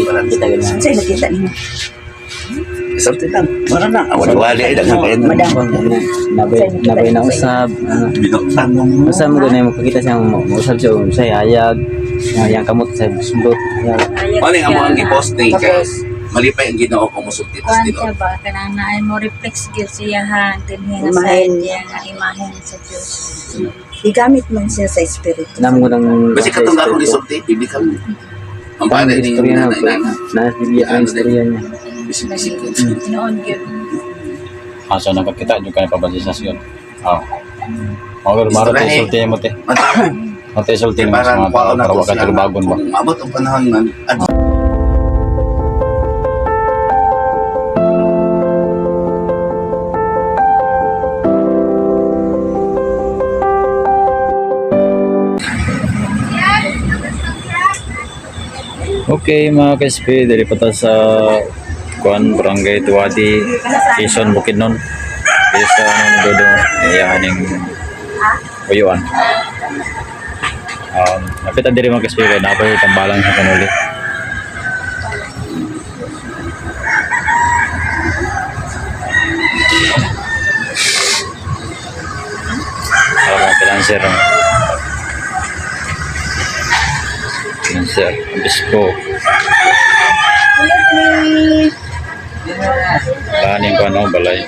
Kita ganyan. Sa'yo nakita niyo. Isulti lang. Wala na. Wali-wali ay lang kayo. Madam. Nabay na usab. Ano. Binuksan mo. Basta mo ganun, makakita siya, mausab siya, sa hayag, yang kamot sa sulot. Hayag. Wala nga mo ang gipost ni kay Tapos, malipay ang Ginoo kung musulti tas Kuan tinuod. siya ba kanang naay mo reflex gyud siya ha dinhi nga Imahen. side niya nga imahen sa Dios. Gigamit man siya sa espiritu. Nam ko ng Basi katong ako gisulti, biblical. Ang Ang pare ni istorya na, nanay nana. na Biblia ang istorya niya. Bisig-bisig ko. Tinuod gyud. Ah, so nagkakita jud ka na pabatisasyon. Ah. Mao maro Istorya tay eh. sulti mo te. Mao tay sulti Kaya mo sa parang mga kuwaon tao na para to wa ka sila. turbagon ba. Kung maabot ang panahon man, at Okay mga ka-SP, diri pa ta sa kuan Barangay Duwadi, Quezon, Bukidnon. Diri sa ano ni Dodong, iyahan ning uyuan. Napita diri mga ka-SP kay napay tambalan sa kanuli. Para mga pinanser. No? Pinanser, obispo. Kanin ko ano, balay.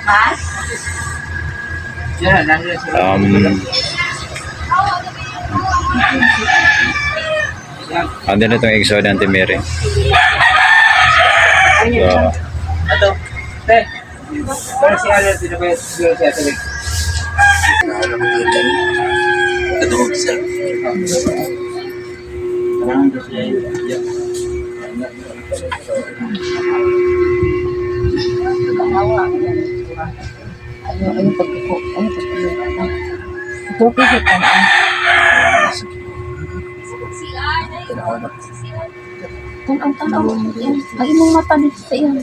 Andun itong igso ni Auntie Mary. So, Ato. Te. Pero si Aler, sino ba siya tuloy? Kadungog siya. Ano ano pag ko ano pag ito kay tan-aw. Tan-aw tan-aw. Yan. Ang imong mata dito sa iyan.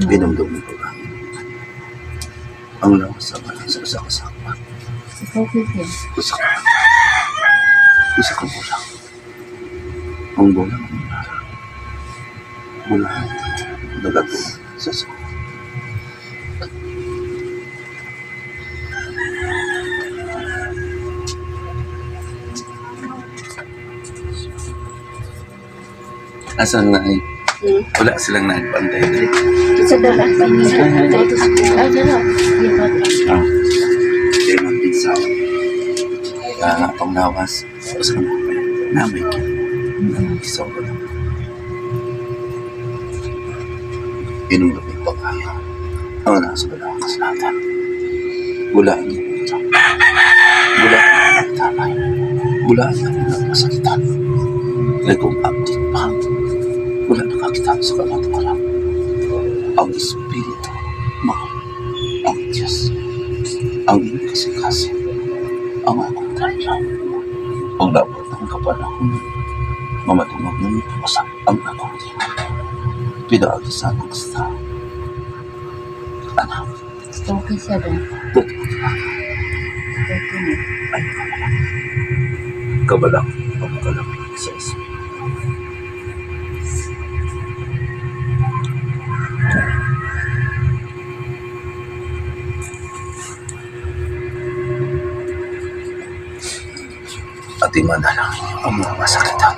Binumdum ko lang. Ang lawas sa balang sa usa ka sakpa. Usa ka. Usa ka bulang. Ang bulang ang nara. Bulang. Nagato sa sa. Asan na ay? Wala silang nagbantay diri. Sa dala. Ay, dala. ah, Kaya man din sa atong lawas. Usa ka mga namay kit. Isaw ko lang. Inong pa kaya. Ang nasa balang kasulatan. Bulaan niya ang utang. Bulaan niya ang tamay. Bulaan niya ang kasakitan. Kaya kung update pa, wala nakakita sa kamatuoran. Ang Espiritu, mao, ang Diyos, ang iyong kasing-kasing, ang akong tanda, ang dapat ng kapanahon, mamatungog ng usap ang akong tingin. Pinaagi sa akong sa anak, Okay siya ba? totoo ka ay kabalak. Kabalak ang kalapit sa Espiritu. At imanalangin niyo ang mga masakitan.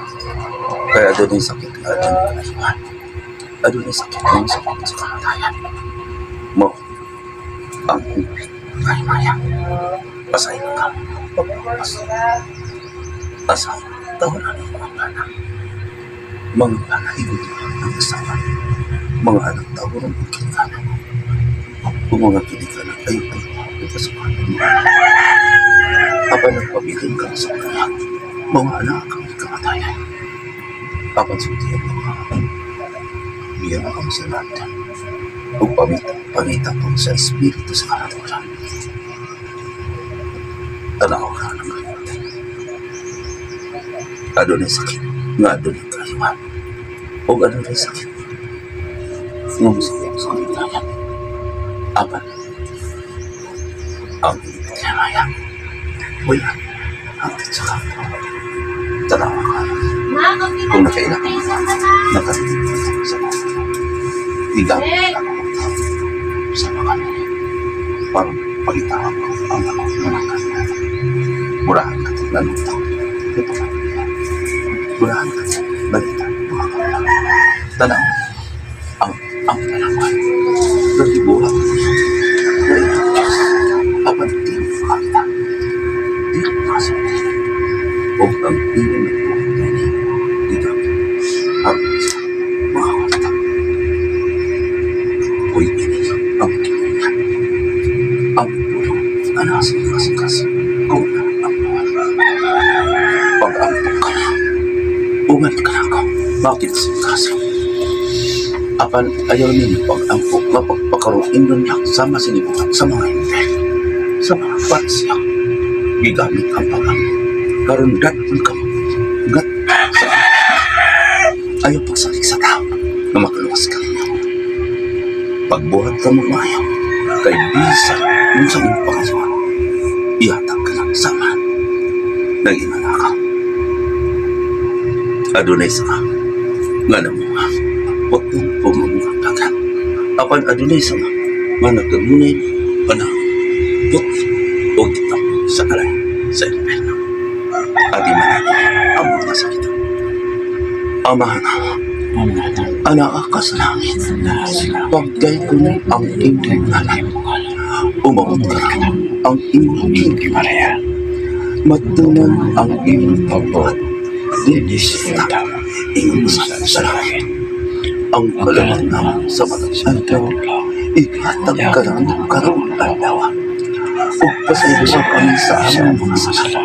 Kaya doon ay sakit nga doon ang kalayuan. Doon ay sakit ng sakit sa kamatayan. Mo, ang hupit ay maya. Pasay ka, pagpapas. Asa, tawanan ang mga anak. Mga anak igot ang asawa. Mga anak tawaran ang kinikanan. Kung mga kinikanan ay ay ipasukan ng mga anak. Apan nagpabilin ka sa anak, mga anak ang kamatayan. Apan sultihan mo ka. Biya ang sa lahat. Ug pamita, pangita ko sa espiritu sa kalaturan. Tanaw ka ng kalimutan. Adunay sakit, nga adunay kayuhan. Ug adunay sakit, nga masakit sa kamatayan. Apan, Ang tinaya. Wala. Hangtod sa kampo. Tanawa ka. Kung nakaila ka, nakatitig sa mga. Gigamit ang mga tao sa mga kanila. Parang pagitawag ko ang ako mga kanila. Murahan ka tignan ng tao. Ito ka. Murahan ka balita mga kanila. Tanaw. Ang tanawan. Nagibuhat ko siya. Dahil ang Diyos. Apan di mo makakita. Di mo makasunod. O ang iyong nagbuhat niya. Gigamit. Ang sa mga kwarta. Uy, ini ang kinaya. Ang tulong na nasa kasing-kasing kung na ang buwan. Pag-ampok ka na, uman ka na ako. Bakit kasing? Apan ayaw ninyo pag-ampok, mapagpakaroon nun lang sama sinibukan sa mga hintel, sa mga parsya. Gigamit ang pag-ampok. Karon gatun ka mo. Gat sa ayaw pagsalig sa tao na makaluwas ka ninyo. Pagbuhat ka mo maayo, kay bisa kung sa iyong pangasuhan, ihatag ka lang sa man. Naging ka. Adunay sa ka, nga namuha, potong o mamuha dagan. Apan adunay sa nga, nga nagkamunay, panahon, puti o gitang sa kalay sa impyerno. At imanani ang mga sakit. Amahan, anaa ka sa langit, Pagkay ko ang imong ngalan. Umabot ka ang imong kingdom. Matunan ang imong pagbuhat. Dinis sa tao, ingon sa langit. Ang kalaman na sa matag adlaw, ihatag ka ng karong adlaw. Ug pasaylo kami sa among mga sala.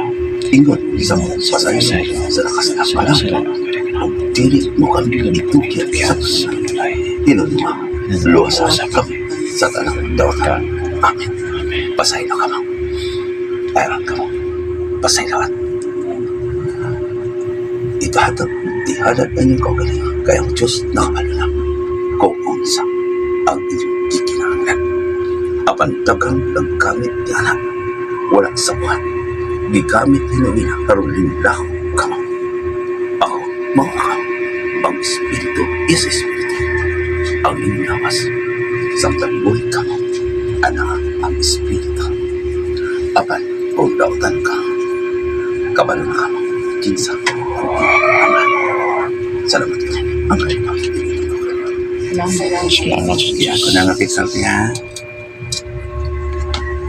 Ingon sa pasaylo sa nakasala. Ug dili mo kami itugyan sa panalay. Hinunma, luwasan kami sa tanang dawatan. Amen. Pasaylo ka mo. Ayran ka mo. Pasayloan. Ikahatag, ihalad ang inyong kaugalingon. Kaya ang Diyos nakabalo na kung unsa ang inyong gikinahanglan. Apan daghang naggamit ni anak. Wala sa buhat. Gigamit hinuin karon linlaho ka mo. Ako, mao ka. Ang Espiritu is Espiritu. Ang inyong lawas. Samtang buhi ka mo, anak ang Espiritu. Apan, kung dautan ka, kabalo na ka mo. Kinsa ang iyong ama. Salamat ka. Ang kalinaw. Salamat. Kaya ako na nga kay ha.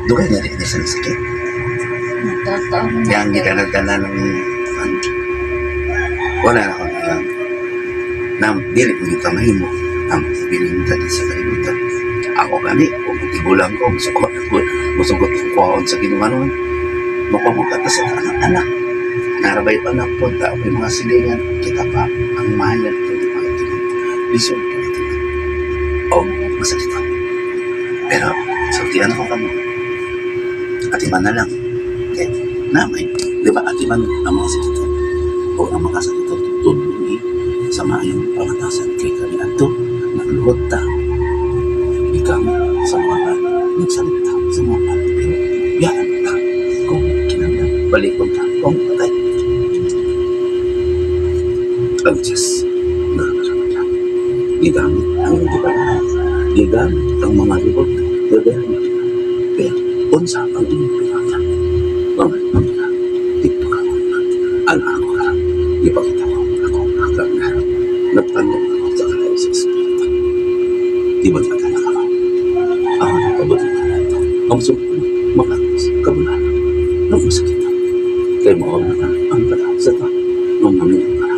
Dugay na rin na sa sakit. Totoo. Kaya ang gidala-dala ng wala na ako na na dili ko kita mahimo ang bilin ta di sa kalibutan. Ako gani, kung tigulang ko, musugot ko, musugot ko kuhaon sa ginumanon. Mapamukata sa anak-anak. Narabay pa na po, tao may mga silingan, kita pa ang mahayag ito di mga tingin. Lisod ka na tingin. O, masakit. Pero, sultian ko kamo. Atiman na lang. Okay. Namay, di ba atiman ang mga sakit o ang mga sakit tudlungi sa maayong pangatasan kay kami adto nagluhod ta ikamit sa mga bata nagsalita sa mga bata pero biyaan ta kung kinahanglan balikon ta kung patay ang Diyos nakakasama lang gigamit ang hindi pa gigamit ang mga reward gagamit pero unsa ang inyong pinaka mga pamilya tigpakaroon ang ako ka ipakita ko ako akang harap nagtandong ako sa kalayo sa Espiritu. Di ba talaga ka? Ako nagpabuti ka na ito. Ang sumpo, makatas, kabulan, nung masakit. Kay mao na ka ang kala sa tao, nung maminang ka na.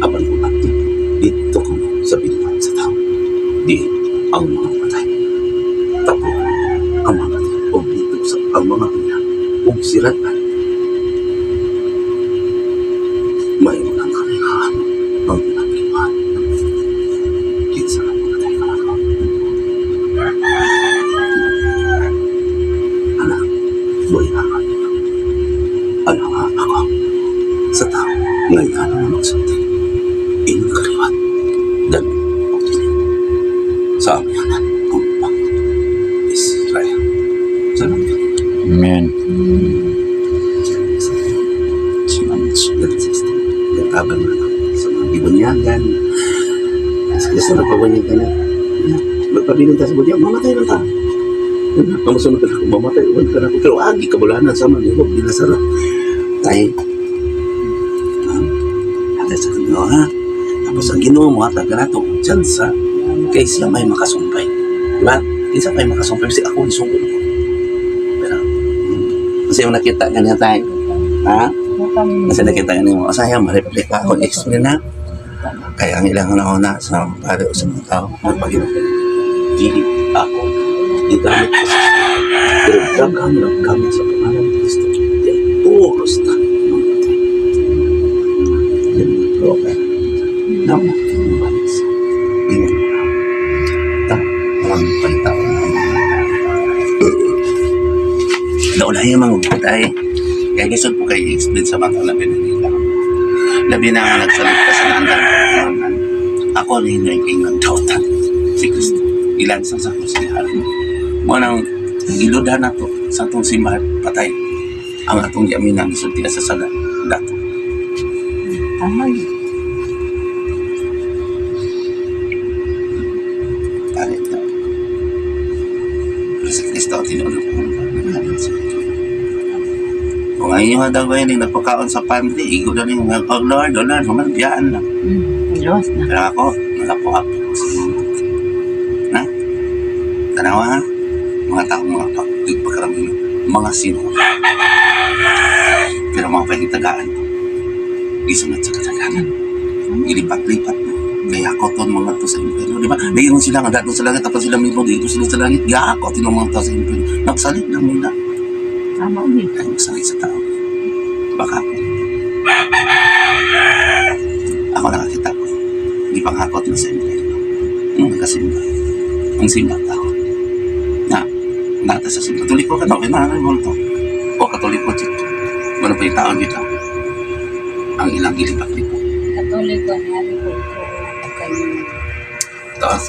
Apan kung ato, dito ka mo sa binuhat sa tao. Di ang mga patay. Tapo ang mga patay. O dito sa ang mga pina. O siratan. May mga kalingaan ang pinagkipan. Kinsa ang mga patay ka ako. Anak, buhay na ako. Anak ako. Sa tao, ngayon ano na magsulti. Ingon kaliwat. Ganun ang dili. Sa amyanan, ang pang Israel. Salamat ka. Amen. System. Yung tabang na sa mga gibunyagan. Sa Kristo nagpabunyagan ka na. Magpabilin ta sa bunyag, mamatay lang ta. Mamusunod ka na ako, mamatay ka na ako. Pero agi, kabulanan sa mga nilog, di na sarap. Tayo. Hatay sa Ginoo, ha? Tapos ang Ginoo mo, hatag ka na ito, tsansa, kay siya may makasumpay. Di ba? Kinsa may makasumpay, kasi ako isugod ko. Pero, kasi yung nakita ganyan tayo. Ha? Kasi nakita niyo mo, sayang, ma-reflect ako, explain na. Kaya ang ilang na sa pare o sa mga tao, magpagino. Dili ako, gigamit ko sa pero daghang naggamit sa pangalan ni Kristo. Di tulos na mamatay. Yan, okay. Namo, balik sa ingon. Ta, maraming palitao. Naulahin yung mga patay. Kaya lisod po kayo i-explain sa mga labi na nila. Labi na nga nagsalita sa nandang pagkakangan. Ako rin yung ingon dautan. Si Kristo. Ilansang sa krus ni Harry. Mo nang giludhan na to sa atong simbahan patay. Ang atong giaminan gisulti sa sala dato. Tama yun. Tali na. Pero si Kristo ang tinuod ko ang sa Kung ang inyong hadagwayan yung nagpakaon sa pantry, igo na rin yung oh Lord, oh Lord, humanbiyaan na. Luwas na. Pero ako, nalapo-apo ko sa inyo. Na? Tanawa ha? Mga taong mga pagkaramihan, mga sino. Pero mga pahitagaan, isunod sa kataganan. Ilipat-lipat na. Kaya ako ton mga to sa impyerno. Di ba? Naingon sila nga dato sa langit, tapos sila mismo dito sila sa langit. Gako tinong mga tao sa impyerno. Nagsalit lang nila. Tama ulit. Ay, magsalit sa tao. Baka ako. Ako nakakita ko. Hindi panghakot na sa impyerno. Ang nakasimba. Ang simba tao. Na, nata sa simba. Katoliko ka na, okay na, ano to? O Katoliko, chik. Ano pa yung tao dito? Ang ilang gilipak-lipo. Katoliko na rin po. Kayo. Tapos,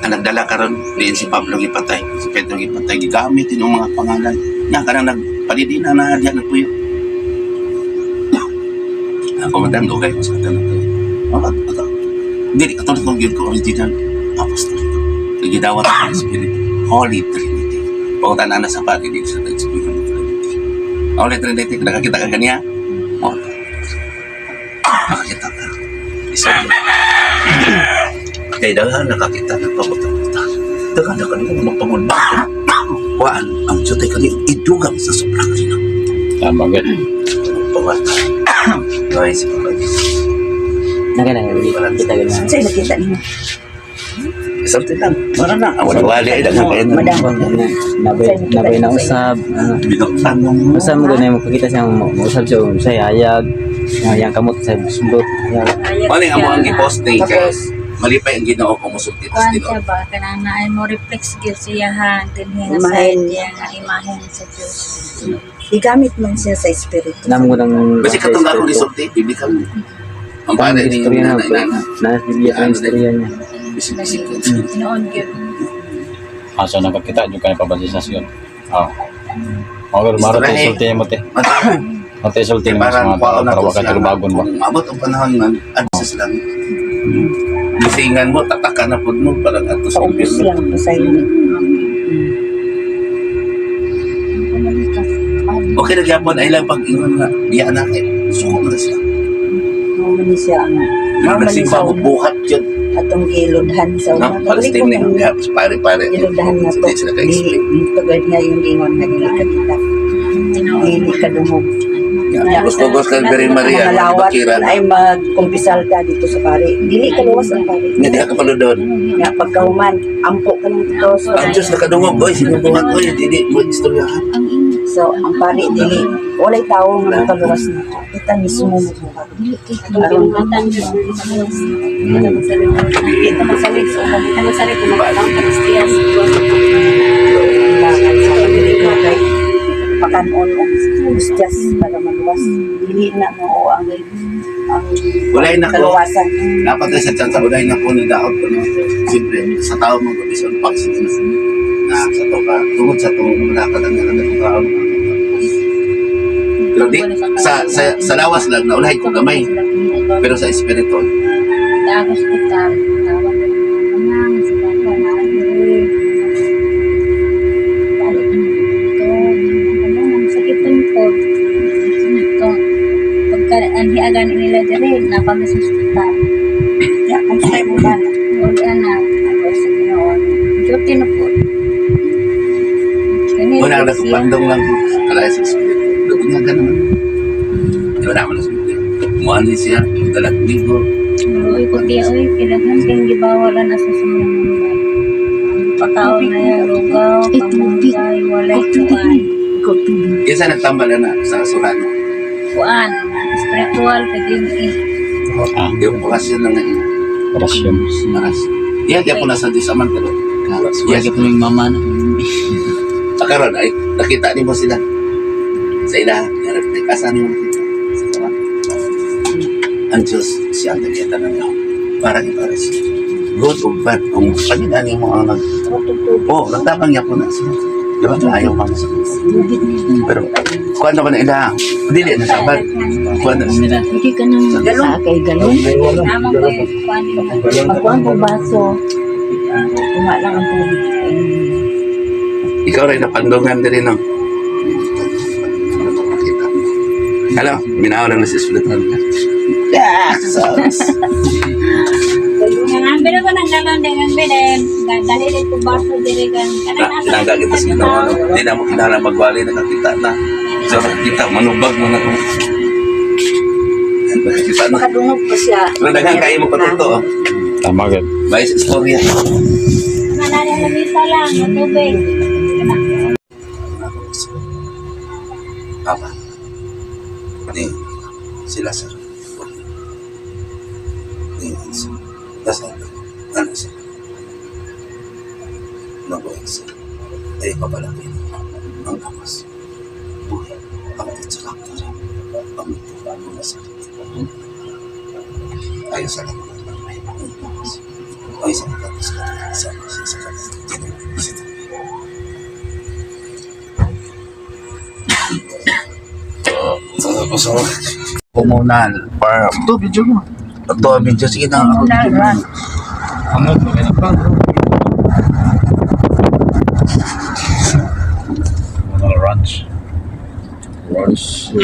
ang nagdala karon diin si Pablo gipatay, si Pedro gipatay, gigamit din ang mga pangalan. Nga kanang nagpalidina na diyan nagpuyo. Ako madam dugay ko sa tanan ko. Ako ato. Dili Katoliko gyud ko original apostolic. Gidawat ang Spirit, Holy Trinity. Pagkatan na sa pagi dito sa Spirit of Trinity. Holy Trinity, nakakita ka ganiya? Oh. Nakakita ka. Isa yun. Kay daghan nakakita ng pabuta-buta. Daghan na kanila magpamulba. Waan ang jutay kanila idugang sa sobrang lino. Tama gud. Pawata. Guys, Papa Jesus. Nagana, kita ganyan. Sa'yo nakita niyo. Something lang. Mara na. Ah, wala wala ay daghan kayo. Madam. Nabay, nabay na usab. Ano. Binuksan mo. Basta mo ganun, makakita siya, mausab siya, sa hayag, yang kamot sa sulot, hayag. Wala ang ang gipost ni kay Tapos, malipay ang Ginoo kung musulti tas Kuan tinuod. siya ba kanang naay mo reflex gyud siya ha dinhi nga Imahen. sa iya nga imahen sa Dios. Gigamit man siya sa espiritu. Namo ko ng Basta katong akong gisulti, biblical. Ang pare ni istorya na, nana nana. na Biblia ang istorya niya. Bisig-bisig. Tinuod gyud. Asa nakakita jud ka ni yun. Ah. Maro maro Istorya tay eh. sulti mo te. Maro tay sulti Kaya mo sa parang mga tao kwaon na para to wa ka sila. turbagon ba. Kung maabot ang panahon man, adto sa langit. Gisingan mo, tataka na pud mo, parang ato sa Paubos impyerno. lang po sa inyo. Okay na gyapon ay lang pag ingon nga biya na kay suko na siya. Mao man ni siya ang Nga mao man ni nagsimba sa mo una, buhat yun. atong giludhan sa No, una. Palestine ni nga pare-pare. Giludhan nga to. Hindi sila ka-explain. Dili tugod nga yung ingon nga dili ka kita. Dili ka dungog. Gusto gusto kang Virgin Maria, Mga lawat bakira. ay magkumpisal ta dito sa pare. Dili ka luwas ang pare. Nga diha ka pala doon. Nga pagkahuman, ampo ka ng tos. Ang Diyos nakadungog, oy, sinubuhat, oy, dili mo istoryahan. So, ang pare dili walay tawo nga makaluwas na. Kita mismo mo buhat. Atong gibuhatan gyud sa Dios. Kita magsalig. Kita magsalig sa una. Kita magsalig kung magkaroon ka sa Dios. Kailangan sa dili ka kay Pakanon og hustyas para maluwas. Dili na mo ang Ulay na ko. kaluwasan. Dapat ay sa tsansa, ulay na ko, nadaot ko. No? Siyempre, sa tao mo, bisan pag sa na sa to ka, tungod sa to, wala ka lang na tao. Pero di, sa lawas lang, naulahi ko gamay. Pero sa espiritu, Sa hospital, tawag ko ng sa papa na ano. Balik na dito. Ano, ang sakit ko. Ito. Pagka ang hiagan nila diri, napami sa hospital. Ya, kung sa mo ba na. Wala na ako sa Ginoo. Duty na po. Kani wala na kupandong lang kalaya sa espiritu. Doon nga ganun. Di ba naman na sa Muani siya, dalag ligo. Uy, kuti, uy, kailangan kang gibawalan na sa sumang pagkaon na yan, lugaw, pamunggay, walay kuan. Isa nagtambal na sa Solano. Kuan, spiritual, pwede Yung orasyon lang na ina. Orasyon. Oras. Iya, kaya po nasa Diyos aman pero. Yes. Yes. po yung mama na. Sa karon ay nakita nimo sila. Sa ila, nareplik. Asa nimo nakita? Sa karon. Ang Diyos siya ang nagkita ng tao. Para ipares. Good or bad, kung pagina nimo ang nag... Oh, nagtabang niya po na sila. Di ba? Ayaw pa sa Pero, kuan na ba na ila? Dili na sabat. Kuan na sila. Hindi ka nang sa kay galon. Amang ko yung kuan nila. Pagkuhan ko baso. Tuma lang ang tubig. Ikaw rin napandungan din no? Hello, minaw lang na si Espiritu. Yeah, sus. Ang pero ko nang galon din ang beden, dali rin ko baso diri kan. Kanang nasa Tinangga kita sa ginawa, no? Hindi na mo kinahanglan magwali, nakakita na. So, nakakita, manubag mo na kung... Nakakita na. Makadungog pa siya. Pero daghan kayo mo patuto, oh. Tama gud. May istorya. Manari lamisa lang, ang tubig. Papa. Ni sila sir. Ni sir. Nasa ano sir? Nabuhay sir. Ay papalaki ang lakas. Buhay ang itsulak na ang ito ang masakit. Ayon sa lahat ng may ang lakas. Ay sa lakas sa sa sa sa sa Comunal farm. Ito, video mo. Ito, video. Sige na. Ako. Comunal run. Comunal Ranch. Ranch.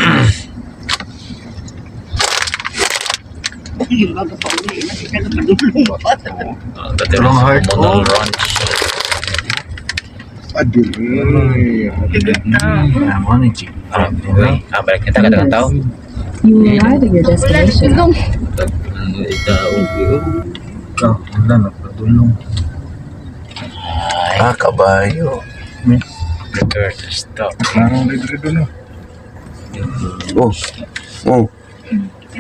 Long heart. Comunal Ranch. Ah, balik kita ka dagang tao. You will arrive at your destination. Ah, kabayo. Prepare to stop. Oh. Oh.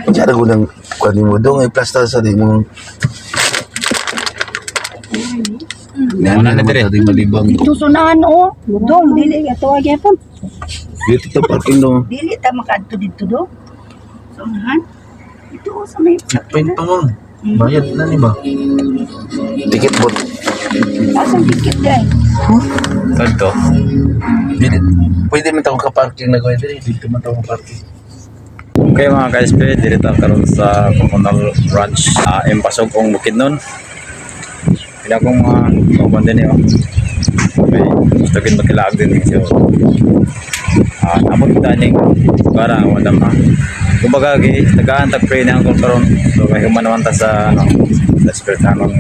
Diyan ako ng kunin mo dong ay plaster sa di mo. Yan Wala na na dire. dire. Malibang. Dito sunahan oh. Dong dili ato gyapon. Dito to parking dong. Dili ta makaadto dito do. Sa unahan. Dito oh, sa may Checkpoint pa mo. Bayad na ni ba? Ticket booth. Asang ticket day. Kanto. Dili. Pwede man tawag ka parking na gawin dire. Dito man tawag parking. Okay mga ka-SP, dito tayo karon sa Comunal Ranch, Impasog kong Bukidnon. Pila kong mga kauban din eh. Oh. Okay, gusto kin makilaag din eh. So, abot kita ning para wala ma. Kumbaga gi tagaan tag pray na ang karon. So kay human naman ta sa ano sa espirituhanong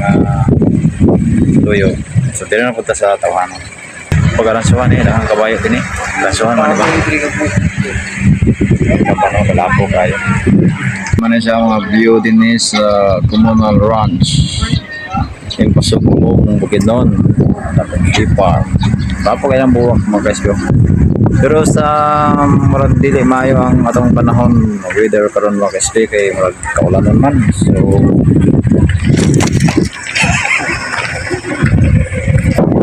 tuyo. So dili na punta sa tawhanon. Pagaransuhan eh, dahang kabayo din eh. Ransuhan man ba? Kapano, kalapo kayo. Mana siya mga view din eh sa Communal Ranch. Yung pasugong Bukidnon. Tapos Tree Farm. Tapo kayang buwak mga guys ko. Pero sa murag dili maayo ang atong panahon weather karon mga guys kay murag kaulanon man. So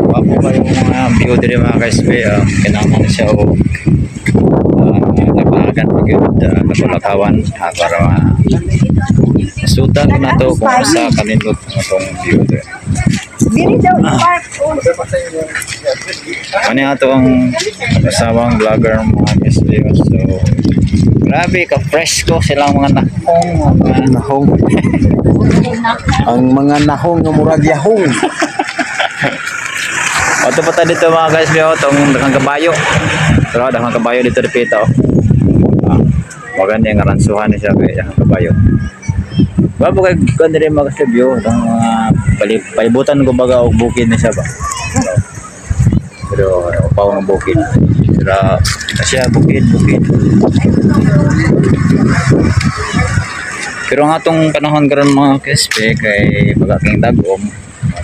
Wapo ba yung mga View diri mga ka-SB, kinahanglan siya og laglagan pag yun, katulakawan para ma sutan ko na to kung sa kanindot ang atong view diri. Diri daw i-park. Ano nga to ang asawang vlogger mga ka-SB. So, grabe ka fresh ko silang mga nakong mga Nahong. Ang mga nahong nga murag yahong. Ato pa tayo dito mga guys, biyo tong daghang kabayo. Pero daghang kabayo dito dipita oh. Ah, maganda yung aransuhan ni siya kay daghang kabayo. Babo kay kuan diri mga guys biyo tong mga palibutan kumbaga og bukid ni siya ba. Pero upaw ng bukid. Pero siya bukid, bukid. Pero ang atong panahon karon mga kaspe kay pagaking dagom.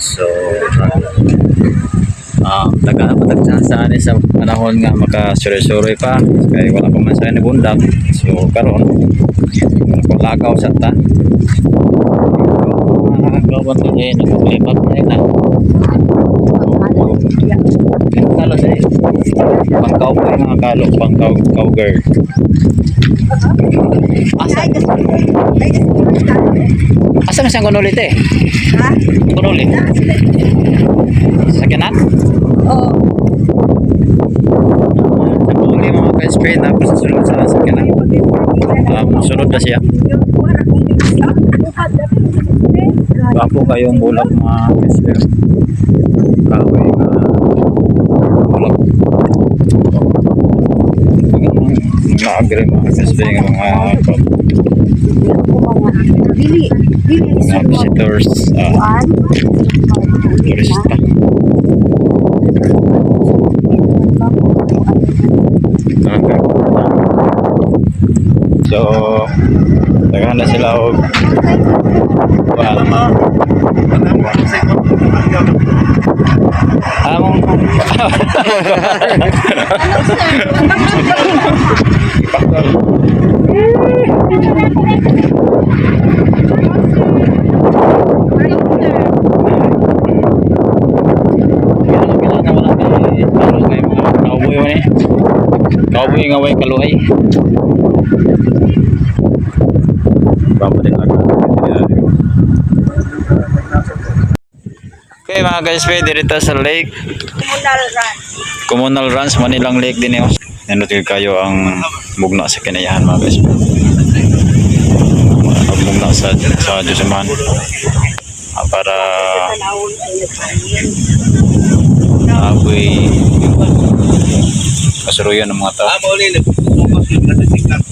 So, taga patagsansa ni sa panahon nga makasuroy-suroy pa kay wala pa man sa nabundak. So karon nakalakaw sa ta. Nakakawan to eh, nagpalipat na yun ah. Kalo sa eh. Pang cowboy mga kalo, pang cowgirl. Asa? Asa man siyang kunulit eh? Ha? Kunulit? Sakyanan? Oo. Sa kunulit mga ka-spray tapos sa sunod sa sakyanan. Sunod na siya. Gwapo kayong bulak mga ka-spray. Kahoy nga bulak. Naagri mga ka-spray nga mga Dili, dili mga visitors, kuan. turista. Okay. So, daghan na sila og kuan. Among Kailangan wala kay talo kay mga cowboy man eh. Cowboy nga way kaluhay. Bamba din ako. Okay mga guys, pwede dito sa lake. Communal run. Communal Runs, Manilang Lake din yun. Nandito kayo ang mugna sa kinayahan mga guys. Ang mugna sa Diyosaman. Para Tanawon ay nagkanin. apoy kasuruyan ng mga tao. Ah, mao ni nagfocus yung nasa sikat.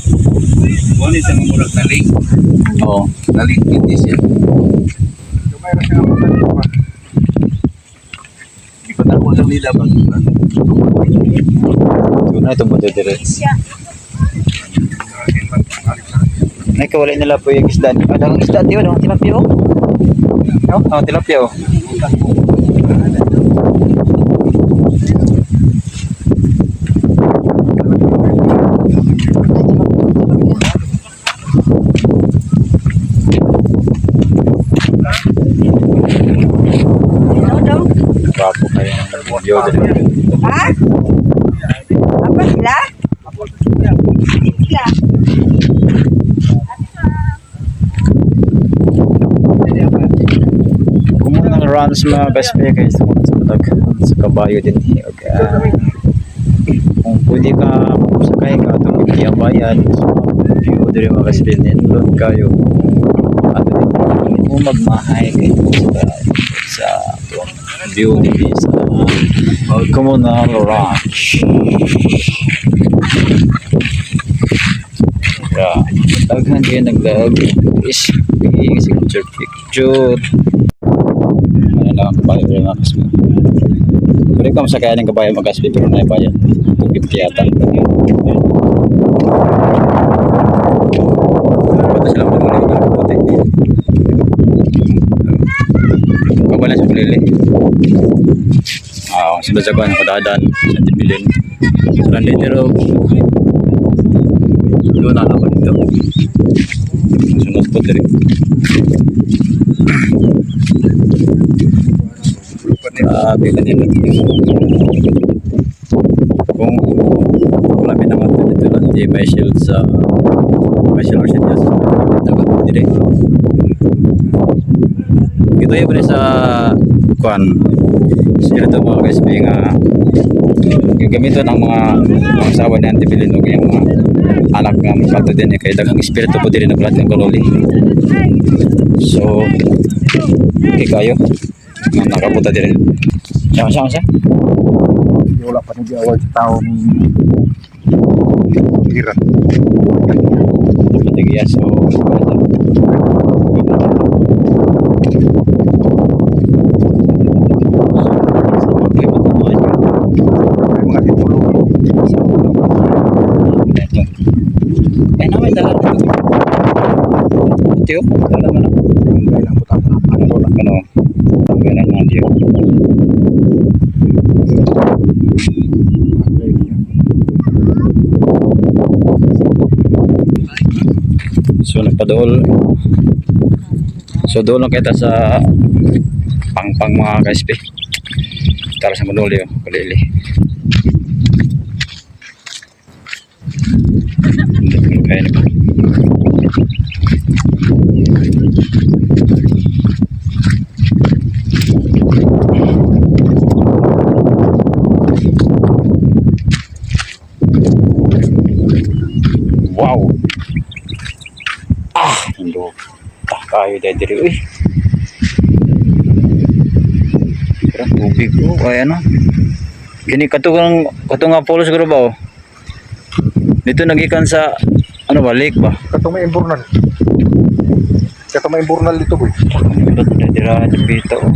Mao ni sa mga murag talig. Oo. Talig kiti siya. Ipatako lang nila ba? Yun na itong buto dire. Nakawala nila po yung isda. Ah, dagang isda, tiyo. Dagang tilapia, oh. Oh, dagang tilapia, oh. Gwapo kayo ng view dire. Ha? Apa sila? Sila. Communal runs mga kaspe kay sa sa matag sa kabayo din okay. Kung pwede ka kung sakay ka atong ang bayan so, view diri mga kaspe nindot kayo ato din mo magmahay kay sa atong view diri sa communal ranch. Yeah. Daghan kayo naglaag is signature picture. Ano lang ang kabayo diri mga kaspi. Pwede ka masakayan ng kabayo mga kaspi pero naibayan. 250 yata. Punta sila pag ng puti. Kabala sa Pulili. Ah, sunod sa kuan kadadan sa Tibilin. Sa dito doon na ako dito. Sunod ko diri. Grabe kanila. Auntie Michelle sa Michelle Orsitas. Dapat po dire. Ito yung pala sa kuan spirito mga ka-SB nga gagamiton ang mga asawa ni Auntie Belen o yung mga anak nga magkato din eh. Kaya daghang espiritu po din naglahat ng kaluli. So, okay kayo. Nga nakapunta din. Siya, siya, siya. Wala pa nag-award sa taong Iran. Patigiya. So, May mga titulo. Ay, naman, dala na. Tiyo, dala mo na. Yung kailangan po tayo ng Ano, ano, tanggalan mga tiyo. So, nagpadool. So, doon lang kita sa pangpang mga ka-SP. Tara sa Manolio, Kalili. Kaya na ba? Wow! Ah! Indo. Ah, kayo dahil diri. Uy! Pero tubig oh, kaya no. Kini katong katong nga polo siguro ba oh. Dito nagikan sa ano ba, lake ba? Katong may imburnal. Katong may imburnal dito, boy. Pindot na dira dito. Oh.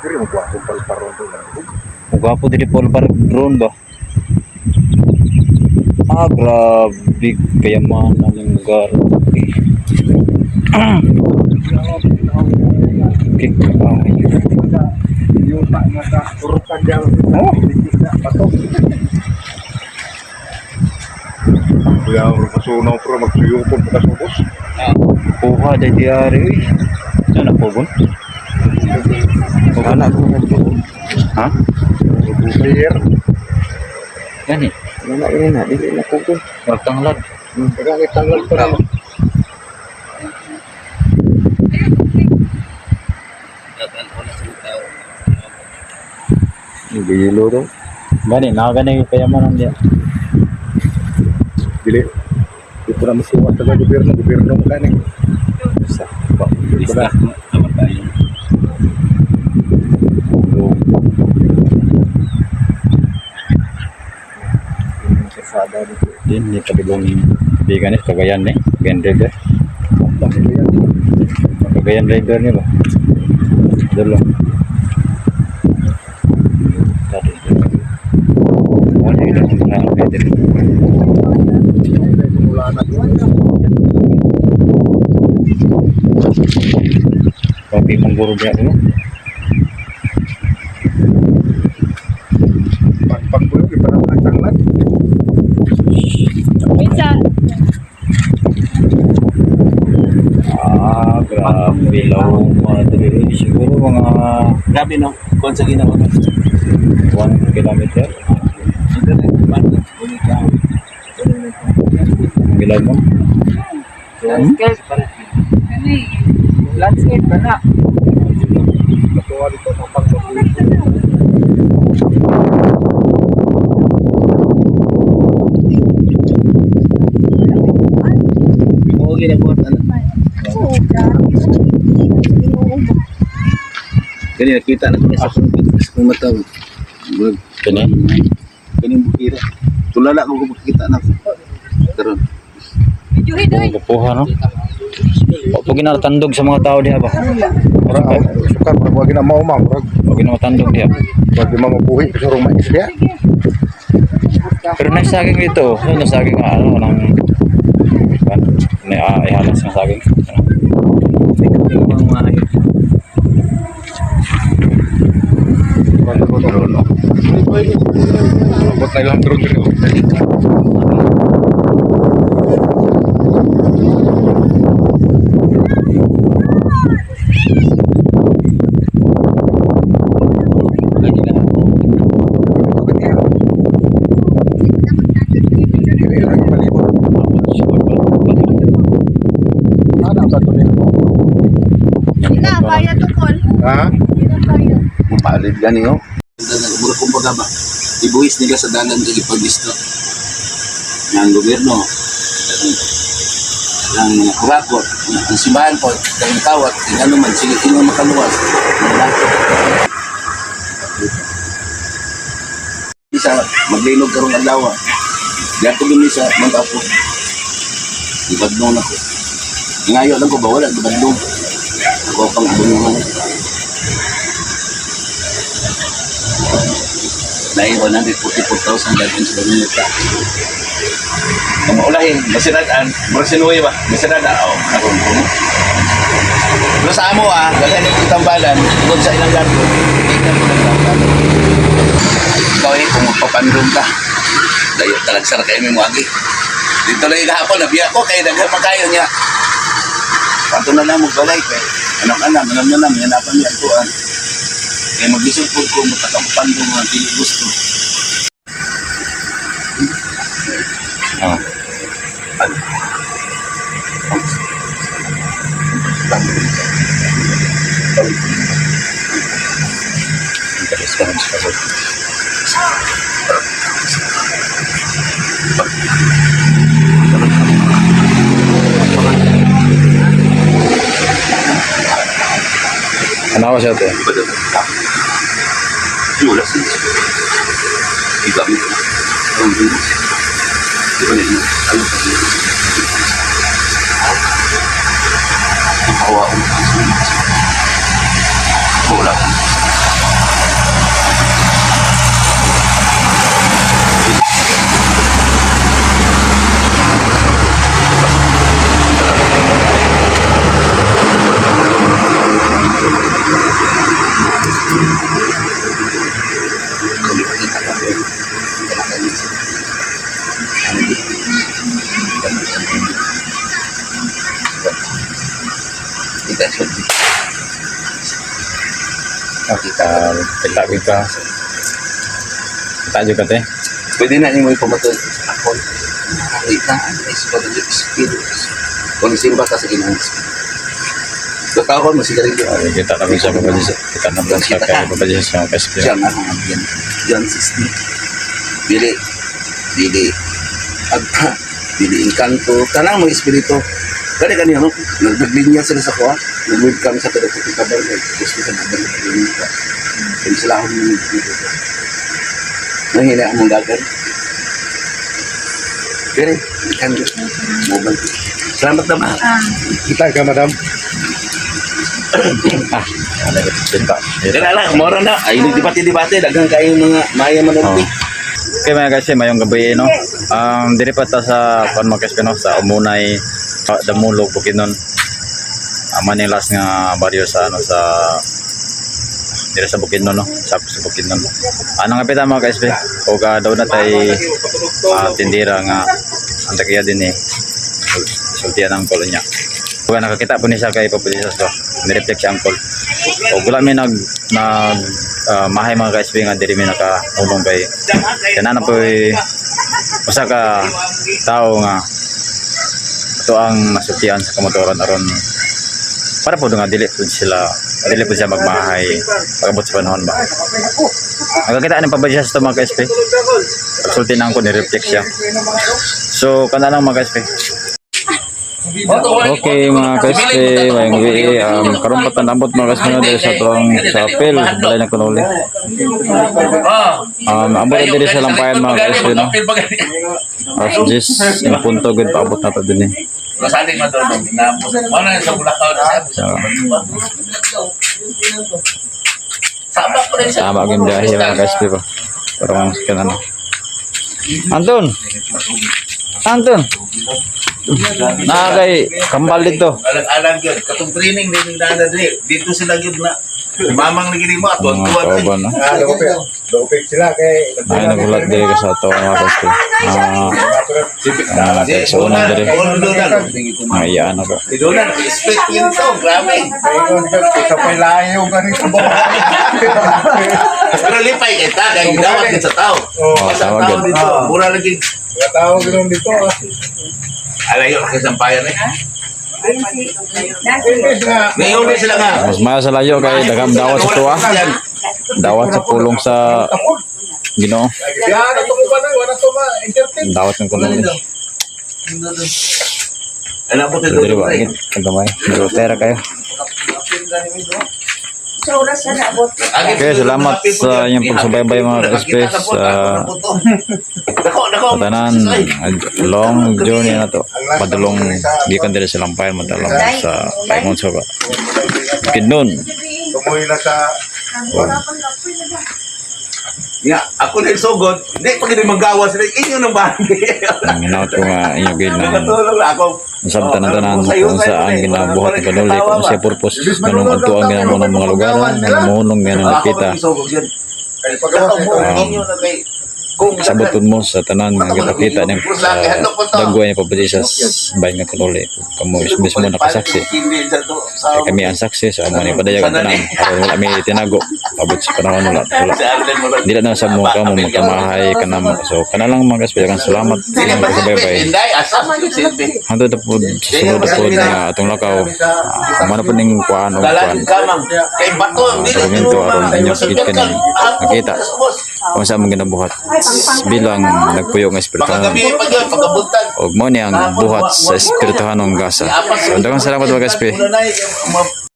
Diri mo buwa kung palparon doon. Ang gwapo diri polo para drone ba? Ah, grabe kayamanan ng lugar. Okay. Okay. Ay. Yuta nga ka, turukan dyan. Oh. Na, bato. Kuya, masunaw pero magsuyukon pa kasubos. Kuha dahil diari uy. Saan na pugon? Wala ko nagpo. Ha? Player. Gani. Wala yun na, dili na ko. Magtanglad. Kaya itanggal pa rin. Gilo to. Gani, nakagani kayamanan diya. Dili. Di po na masuwa sa gobyerno. Gobyerno mo kanin. Sa Dito na. Kasada dito. Din, ni pagibong bigan ni Cagayan ni. Cagayan River. Cagayan River ni ba? Dulo. Wala yung ilang mga pwede. Wala na. Kopi mangguro biya ko. Pangpang boy, iba na ang tanglan. Ah, grabe law mga dili. Siguro mga Grabe no, kung sa ginawa no. 1 kilometer. Ang ilaw mo. Landscape. Landscape ba na? Katuwa dito, pangpang. Oo, ginabuhat ano. Oo, grabe. Sa Ginoo. Kani nakita na ko sa akong mata. Murag Kini. kaning bukira. Tulala ko kung makikita na ako. Karon. Kupuha no. Pag ginatandog sa mga tao diha ba? Murag, sukar, murag, wag na mauma. Murag, Pag ginatandog diha. wag na mabuhi. Kasi rong mais niya. Pero nagsaging dito, ano nasaging nga ano nang kan may ihalas ng saging. Ano? Drone, oh. Abot na ilang drone diri, oh. Ha? Mupalit gani oh. Mura kumbaga ba? Ibuhis nila sa dalan kay ipag-isto. Ang gobyerno, ang mga kurakot, ang simbahan po, kayong kawat, kung ano man, sige, ino makaluwas. Wala. Isa, maglinog karong adlaw. Gato gini sa Mount Apo. Ibadlong na ko. Ngayo lang ko ba wala gibadlong. Ako pang abungan. Dahil 144,000 dalhin sa Dominica. Ang maulahin, masiradaan, mura sinuwi ba? Masiradaan, oh, karon ko. Pero sa amo ah, daghan yung tambalan, tungkol sa ilang gato, hindi ka mo nagtambalan. Ikaw eh, kung magpapandong ka, dayo talagsar kayo may muagi. Dito lang gahapon, nabiya ko, kay daghan pa kayo niya. Pato na lang magbalay kay anong alam, alam na lang, hanapan niya ang tuan. Kaya mag-isip po ko, matakang pandong ang dili gusto. Ah. Ano? Ano siya te? Wala siya. Igamit na. Ang bilis. Di ba nila? Ano pa siya? Ang hawa ko. Wala. Kung ipakita ka, kailangan Kita siya. Kita kita kita. Kita juga te. Pwede na nimo ipamatol ako. Nakita ang espiritu espiritu. Kung isimba ka sa ginang espiritu. Totoo ko, masigarilyo. Ay, kita kami sa Papa Jesus. Kita na po sa kay Papa Jesus mga ka-SP. Diyan ang yan. John 16. Dili. Dili. Agta. Dili engkanto. Tanang mga espiritu. Kani kani ano? Naglinya sila sa kuha. Nag-welcome sa pero kung kabal. Gusto sa kabal. Kaya sila akong dito. Nanghina ang mong dagan. Pero, ikan. Mobile. Salamat naman. Kita ka, madam. Ah, ano kita. Kaya lang, mora na. Ay, debate-debate. Daghang kayong mga maya Oh. mananti. Okay mga kasi mayong gabi no. Diri pa ta sa kuan mga ka-SP no sa Umunay, Damulog, Bukidnon. Man yung last nga baryo sa ano sa diri sa Bukidnon no, sa Bukidnon. Anong kapita mga ka-SP? Og daw na tay tindira nga ang tagiya din eh. Sultian ang uncle niya. Kung nakakita po ni siya kay Papa Jesus ba, nireflect siya uncle. O wala mi nag nag mahay mga ka-SP nga diri mi nakahulong kay kanan po usa ka tao nga ato ang nasultian sa kamotoran aron para po nga dili po sila dili po siya magmahay pag-abot sa panahon ba. Nakakita ni Papa Jesus to mga ka-SP. Pagsulti na ako, nireflect siya. So, kana lang mga ka-SP. Okay mga ka-SP, mayong gabi. Karon pa tanabot mga ka-SP no, diri sa atong chapel, balay na kunuli. Abot na diri sa lampayan mga ka-SP no. Alas 10 in punto gud paabot na to din eh. Masaling matulog. Ano yung sa Bulacau na sabi So, Sama ko rin sa tama gyud biyahe mga ka-SP ba. Pero mga sakyan ano. Anton! Anton! Na kay kambal dito. Alang-alang yun. Katong training din yung dana diri. Dito sila yun na. Mamang nagini mo at Mga tuwan kauban no. Ah, lupit. Lupit sila kay Ay nagulat diri ka sa ato mga ka-SP. Kay sa unang diri. Mga iyaan ako. Iduna, respect yun to. Grabe. Ayun, sa palayo ganito ba? Pero lipay kita. Kaya gawat yun sa tao. Oh, Sa tama tao gud. dito. Mura lagi. Mga tao ganun dito. Ah. Alayo ka sa sampayan eh. Ngayon na sila nga. Mas maya sa layo kay daghang dawat sa tuwa. Dawat sa pulong sa Ginoo. Dawat ng kulong. Alam ko Pero dili ba gid gamay. Pero kayo. Sa oras na naabot. Okay, salamat sa inyong pagsubaybay, mga ka-SP, sa Dako, dako. Patanan, long journey na to. Padulong gikan diri sa Lampayan, madalong sa Paingon sa Bukidnon. Tumuloy na sa Nga, ako na yung sugod. Hindi pa gini magawa sila. Inyo ng bagay. Ang hinaut ko nga inyo gid na Nakatulog na ako. nasabtan na tanan kung saan ginabuhat ang kanuli, kung siya purpose ganong adtuan ginamo ng mga lugar, nga mohunong nga nakita. Ako na yung kay pagawas Dako mo, inyo na kay kung Saboton mo sa tanan nga gipakita ning sa dagway ni Papa Jesus bahin nga kanuli. Kamo mismo nakasaksi. Kay kami ang saksi sa amo ni padayag ang tanan aron wala mi tinago abot sa panahon wala wala. Dili na sa mo kamo magkamahay kanamo. So kana lang, mga kaspi, daghang salamat sa inyong pagsubaybay. Hangtod na po sa sunod na po nga atong lakaw. Amo na po ning kuan og kuan. Kay bato, hindi na Dokumento aron inyo gid kaning makita kung sa among ginabuhat bilang nagpuyo nga espirituhanon Pagkagabi pa yun, pagkabuntag. og mo ni ang buhat sa espirituhanong gasa. So daghang salamat, mga kaspi. Una na,